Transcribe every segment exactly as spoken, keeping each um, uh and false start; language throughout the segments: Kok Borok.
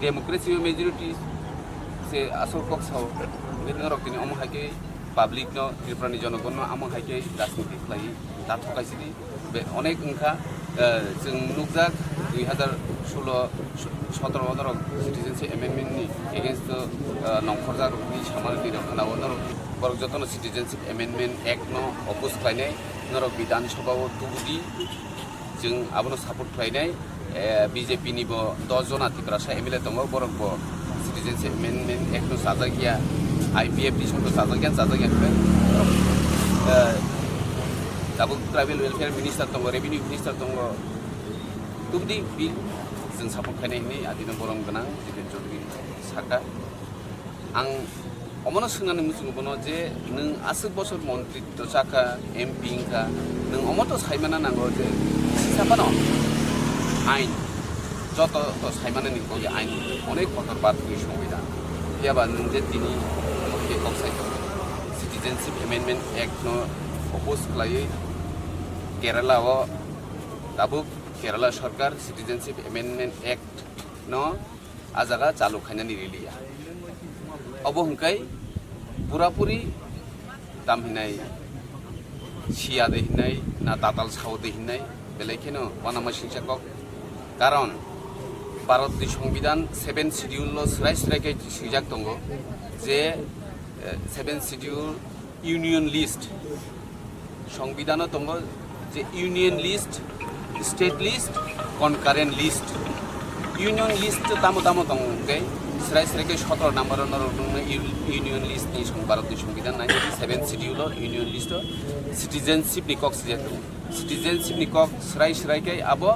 Democracy o majority se asol kok sao. Hwnkhe norok tini omo hai khe public no, Tripura ni jonogon no omo hai khe rajniti khlai ta thokai sidi. Be onek wngkha, eh, chwng nukjak dui hazar solo, sotoro o norok citizenship amendment ni against o, eh, nongkhorjak rokni samani twi rok khna o norok borok jotono citizenship amendment act no oppose khlainai norok Bidhan Sabha o tubudi. Chwng abono support khlainai, eh, B J P ni bo dos jona Tiprasa M L A tongo, borok bo Citizenship Amendment Act no chajak ya, I P F T song no chajak ya, chajak ya hwnwi. Eh, tabuk Tribal Welfare Minister tongo, Revenue Minister tongo, tubudi bill chwng support khlainai hwnwi adino borom gwnang Jiben Chaudhary saka. Ang omono swngnani muchungo bono je nwng aswk bosor montri to chakha, M P wngkha, nwng omo to saimana nango je sisa phano ain joto to saimana ni kok ain onek kotor bat twi songwi da. Phiya ba nwng je tini omo khe kok sai tongo, Citizenship Amendment Act no oppose khlaiwi Kerala o tabuk Kerala sorkar Citizenship Amendment Act no a jaga chalu khainani riliya. Obo hwnkhe purapuri tam hinai siya de hinai na tatal sao de hinai belai kheno wanama singsa kok. Karon Bharat ni Songbidan seven Schedule lo srai srai khe swijak tongo je, eh, seven Schedule Union List, Songbidan o tongo je Union List, State List, Concurrent List. Union List tamo tamo tongo hwnkhe srai srai khe sotoro number o norok nuknai u-, Union List ni song Bharat ni Songbidan nai seven Schedule o Union List o citizenship ni kok swijak tongo. Citizenship ni kok srai srai khe abo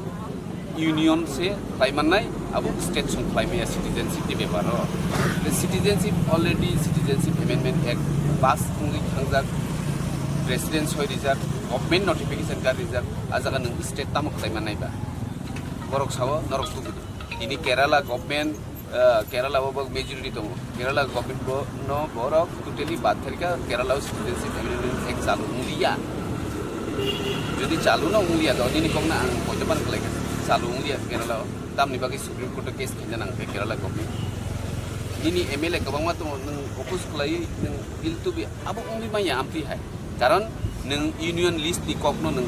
union se khlai mannai, abo state song khlai maya citizenship ni bepar o. The citizenship already Citizenship Amendment Act pass wngwi thangjak, president soi rijak, government notification kar rijak, a jaga nwng state tamo khlai mannai ba? Borok sao norok tubudu. Tini Kerala government, eh, Kerala o bo majority tongo. Kerala government bo no borok totally bad kharika, Kerala o citizenship amendment act chalu wngya. Jodi chalu no wngya, to nini kok na ang poito ban khlai kha. Chalu wngya Kerala o. Tamni bagwi Supreme Court o case khaina nang khe Kerala government. Nini M L A kwbangma tongo, nwng oppose khlai, nwng bill tubi, abo wngwi manya amtwi hai. Karon nwng union list ni kok no nwng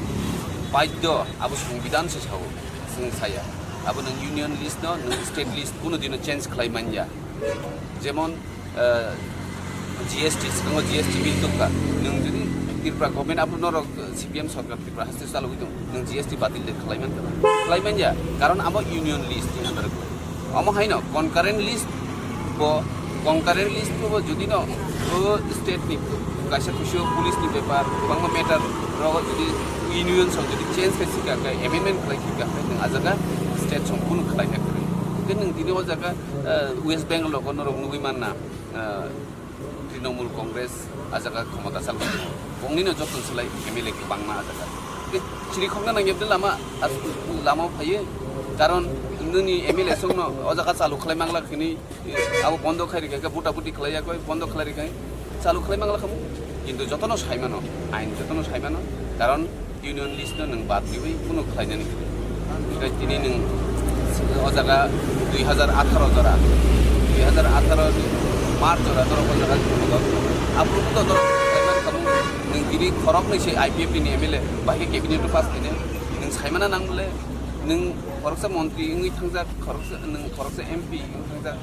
baidyo, abo songbidan se sao, chwng saya. Abo nwng union list no nwng state list kuno dino change khlai manya. Jemon, eh, G S T, swkango G S T bill tubkha. Nwng jodi Tripura government abo norok, eh, C P M sorkar Tripura haste chalogwi tong, nwng G S T batil de khlai mankha? Khlai manya, karon abo union list ni under o. Omo haino concurrent list bo, concurrent list bo jodi no o state ni kaisa kusu police ni bepar, kwbangma matter rogo jodi union song jodi change khai sika khe, amendment khlai sika khe, nwng a jaga state song kunu khlai kha kwrwi. Hwnkhe nwng tini o jaga, eh, West Bengal rogo norok nugwi manna, eh, Trinamool Congress a jaga khomota chal kha. Bongni no joto swlai M L A kwbangma a jaga. Tei chiri khokna nangya de lama, as-, lama phaiye. Karon nini M L A song no o jaga chalu khlai mangla khini, abo bondo khai rikha khe, buta buti khlai yakoi, bondo khlai rikha, chalu khlai mangla khamu. Kintu jotono sai mano, ain jotono sai mano. Karon union list no nwng bad riwi kuno khlainani. Tei tini nwng o jaga dui hazar atharo jora, dui hazar atharo ni March jora norok o jaga kuno dol, aphuru to norok khlaiman khamu. Nwng tini khoroknwi se I P F T ni M L A, bahai khe cabinet o pass khainai. Nwng saimana nang bole, nwng khoroksa montri wngwi thangjak, khoroksa, nwng khoroksa M P wngwi thangjak.